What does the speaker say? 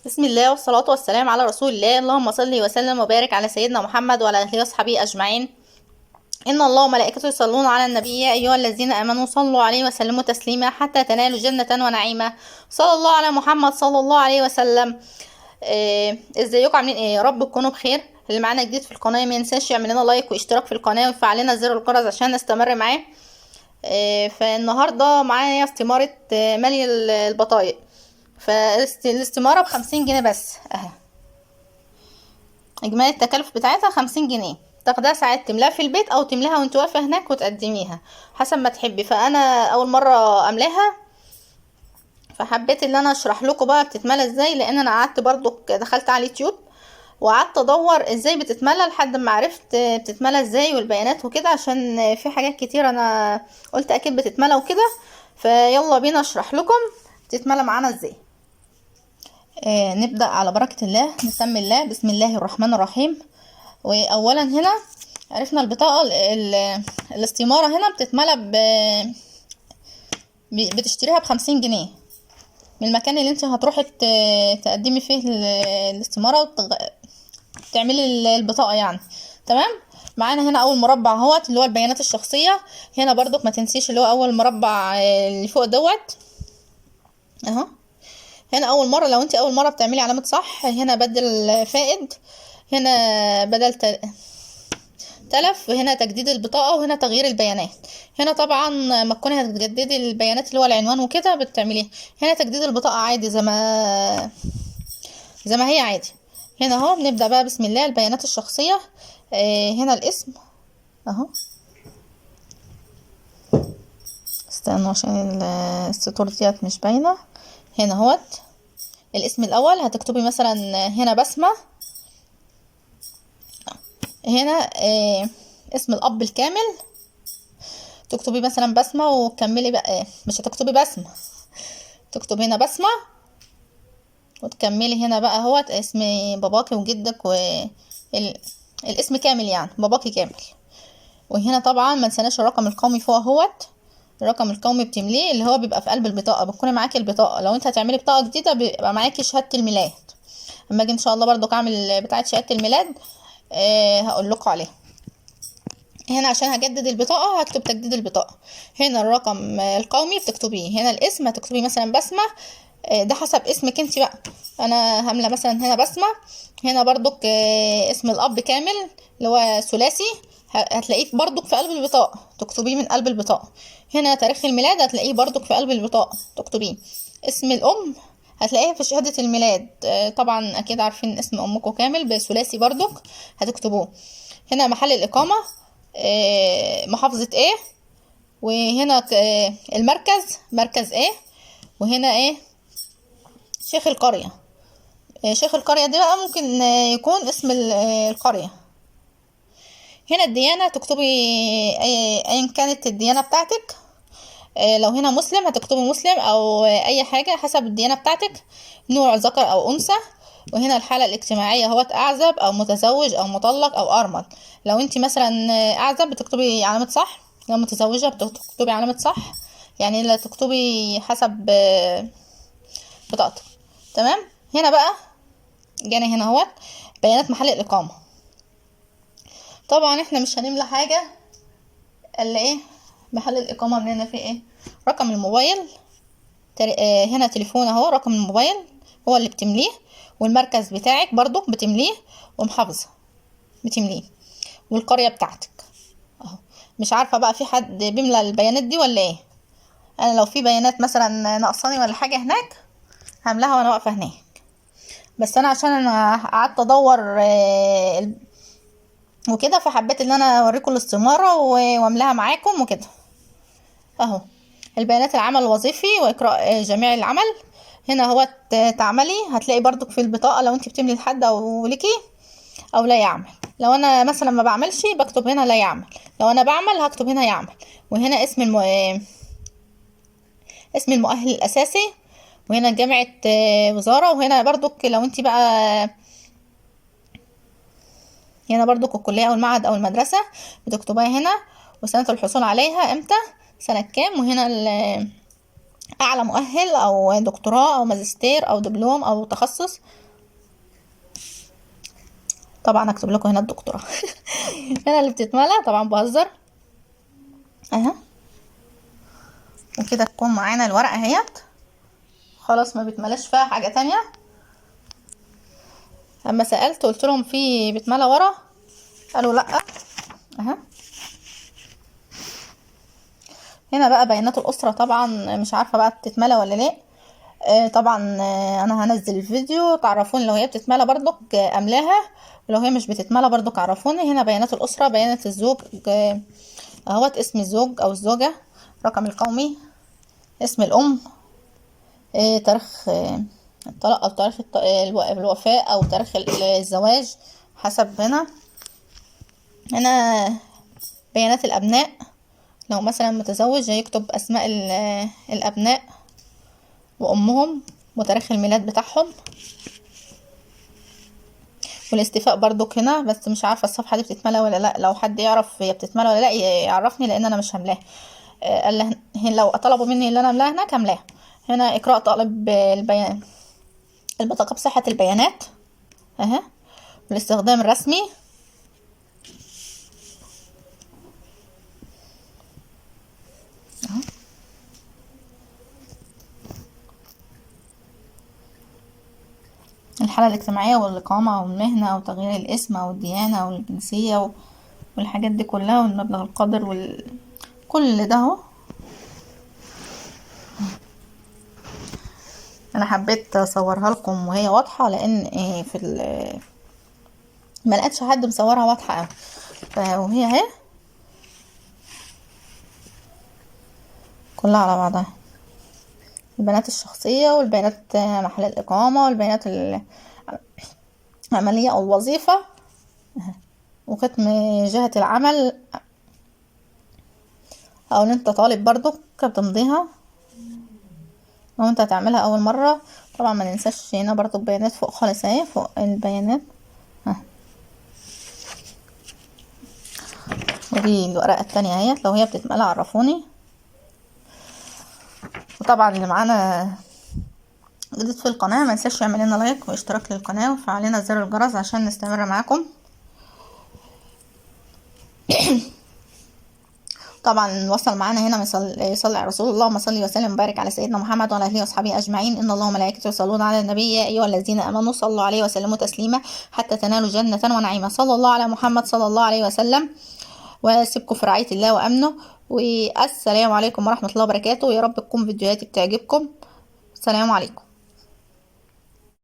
بسم الله والصلاة والسلام على رسول الله. اللهم صل وسلم وبارك على سيدنا محمد وعلى آله وصحبه أجمعين. إن الله وملائكته يصلون على النبي يا أيها الذين آمنوا صلوا عليه وسلموا تسليما حتى تنالوا جنة ونعيما. صلى الله على محمد صلى الله عليه وسلم. ازيكم عاملين ايه؟ يا رب تكونوا بخير. اللي معانا جديد في القناة ما ينساش يعمل لنا لايك واشتراك في القناة ويفعل لنا زر الجرس عشان نستمر معاه. فالنهارده معايا استمارة مالي البطايق. فالاستمارة ب50 جنيه بس اهي، اجمالي التكلف بتاعتها 50 جنيه. تاخدها ساعات تملاها في البيت او تملاها وانت واقفة هناك وتقدميها حسب ما تحبي. فانا اول مرة املاها، فحبيت ان انا اشرح لكم بقى بتتملى ازاي، لان انا قعدت برضو دخلت على اليوتيوب وقعدت ادور ازاي بتتملى لحد ما عرفت بتتملى ازاي والبيانات وكده، عشان في حاجات كتير انا قلت اكيد بتتملى وكده. فيلا بينا اشرح لكم بتتملى معانا ازاي. نبدأ على بركة الله، نسمي الله، بسم الله الرحمن الرحيم. واولا هنا عرفنا البطاقة الاستمارة هنا بتتملى بتشتريها ب50 جنيه من المكان اللي انت هتروحي تقدمي فيه الاستمارة وتعملي البطاقة يعني. تمام. معانا هنا اول مربع اهوت اللي هو البيانات الشخصية. هنا برضك ما تنسيش اللي هو اول مربع اللي فوق دوت اهو. هنا اول مرة، لو انت اول مرة بتعملي علامة صح. هنا بدل فائد، هنا بدل تلف، وهنا تجديد البطاقة، وهنا تغيير البيانات. هنا طبعا ما تكوني هتجددي البيانات اللي هو العنوان وكده بتعمليه. هنا تجديد البطاقة عادي زي ما هي عادي. هنا اهو بنبدأ بقى بسم الله البيانات الشخصية. هنا الاسم اهو، استنوا عشان السطور ديت مش باينة. هنا اهوت الاسم الاول، هتكتبي مثلا هنا بسمة. هنا اسم الاب الكامل، تكتبي مثلا بسمة وتكملي بقى، مش هتكتبي بسمة، تكتبي هنا بسمة وتكملي هنا بقى اهوت اسم باباكي وجدك و الاسم كامل، يعني باباكي كامل. وهنا طبعا ما نسيناش الرقم القومي فوق اهوت. الرقم القومي بتمليه اللي هو بيبقى في قلب البطاقة، بتكوني معاكي البطاقة. لو انت هتعملي بطاقة جديدة بيبقى معاكي شهادة الميلاد. اما اجي ان شاء الله برضو اعمل بتاعة شهادة الميلاد هقول لكم عليها. هنا عشان هجدد البطاقة هكتب تجديد البطاقة. هنا الرقم القومي بتكتبيه. هنا الاسم هتكتبي مثلا بسمة، ده حسب اسمك انت بقى. انا هاملة مثلا هنا بسمة. هنا برضك اسم الاب كامل اللي هو ثلاثي، هتلاقيه برضك في قلب البطاقة، تكتبيه من قلب البطاقة. هنا تاريخ الميلاد هتلاقيه برضك في قلب البطاقة تكتبيه. اسم الأم هتلاقيها في شهادة الميلاد، طبعا أكيد عارفين اسم أمكم كامل بثلاثي برضك هتكتبوه. هنا محل الإقامة، محافظة ايه، وهنا المركز مركز ايه، وهنا ايه شيخ القرية. شيخ القرية دي بقى ممكن يكون اسم القرية. هنا الديانة تكتبي ايا كانت الديانة بتاعتك. لو هنا مسلم هتكتبي مسلم او اي حاجة حسب الديانة بتاعتك. نوع ذكر او انثى. وهنا الحالة الاجتماعية هو اعزب او متزوج او مطلق او ارمل. لو انت مثلا اعزب بتكتبي علامة صح، لو متزوجة بتكتبي علامة صح، يعني لا تكتبي حسب بطاقتك. تمام. هنا بقى جانا هنا اهوت بيانات محل الإقامة. طبعا احنا مش هنملى حاجة الا ايه محل الإقامة. من هنا في ايه رقم الموبايل، هنا تليفون اهو، رقم الموبايل هو اللي بتمليه، والمركز بتاعك برضو بتمليه، ومحافظة بتمليه، والقرية بتاعتك اهو. مش عارفة بقى في حد بيملى البيانات دي ولا ايه. انا لو في بيانات مثلا ناقصاني ولا حاجة هناك هملاها وانا واقفة هناك، بس انا عشان انا قعدت ادور وكده، فحبيت ان انا اوريكم الاستمارة واملاها معاكم وكده اهو. البيانات العمل الوظيفي واقراء جميع العمل. هنا هو تعملي هتلاقي برضك في البطاقة لو انت بتملي لحد او ليكي او لا يعمل. لو انا مثلا ما بعملش بكتب هنا لا يعمل، لو انا بعمل هكتب هنا يعمل. وهنا اسم المؤهل الاساسي، وهنا جامعة وزارة. وهنا برضك لو انت بقى هنا برضك الكلية او المعهد او المدرسة بتكتبها هنا، وسنة الحصول عليها امتى، سنة كام. وهنا اعلى مؤهل او دكتوراه او ماجستير او دبلوم او تخصص. طبعا اكتب لكم هنا الدكتوراه هنا اللي بتتملى، طبعا بهزر اهي. وكده تكون معانا الورقة اهيت خلاص، ما بتملاش فيها حاجة تانية. اما سالت قلت لهم في بتملى ورا، قالوا لا اهي. هنا بقى بيانات الاسرة، طبعا مش عارفه بقى بتتملى ولا لا. طبعا انا هنزل الفيديو تعرفوني لو هي بتتملى برضك، املاها، ولو هي مش بتتملى برضك عرفوني. هنا بيانات الاسرة، بيانات الزوج، اهوت اسم الزوج او الزوجة، رقم القومي، اسم الام، تاريخ الطلاق او تاريخ الوفاة او تاريخ الزواج حسب. هنا بيانات الابناء، لو مثلا متزوج هيكتب اسماء الابناء وامهم وتاريخ الميلاد بتاعهم. والاستيفاء برضك هنا، بس مش عارفه الصفحة دي بتتملى ولا لا، لو حد يعرف هي بتتملى ولا لا يعرفني، لان انا مش هملاها. قال له لو طلبوا مني اللي انا املاها هناك هملاها. هنا اقراء طالب البيان، البطاقة بصحة البيانات اهي، والاستخدام الرسمي. الحالة الاجتماعية والإقامة والمهنة وتغيير الاسم أو الديانة أو الجنسية والحاجات دي كلها، والمبلغ القدر كل ده اهو. أنا حبيت أصورها لكم وهي واضحة، لأن في ما لقيتش حد مصورها واضحة أوي، وهي اهي كلها على بعضها، البيانات الشخصية والبيانات محل الإقامة والبيانات العملية أو الوظيفة، وختم جهة العمل أو إن أنت طالب برضو بتمضيها لو أنت هتعملها أول مرة. طبعا ما ننساش هنا برضو البيانات فوق خالص اهي، فوق البيانات ها. ودي الورقة التانية اهي، لو هي بتتملى عرفوني. وطبعا اللي معانا جديد في القناة ما ينساش يعمل لنا لايك واشتراك للقناة وفعل لنا زر الجرس عشان نستمر معاكم. طبعا وصل معانا هنا يصلي على رسول الله، اللهم صل وسلم وبارك على سيدنا محمد وعلى اهله واصحابه اجمعين. ان الله وملائكته يصلون على النبي يا ايها الذين امنوا صلوا عليه وسلموا تسليما حتى تنالوا جنة ونعيما. صلى الله على محمد صلى الله عليه وسلم. واسيبكم في رعاية الله وامنه، والسلام عليكم ورحمة الله وبركاته. يا رب تكون فيديوهاتي بتعجبكم. السلام عليكم.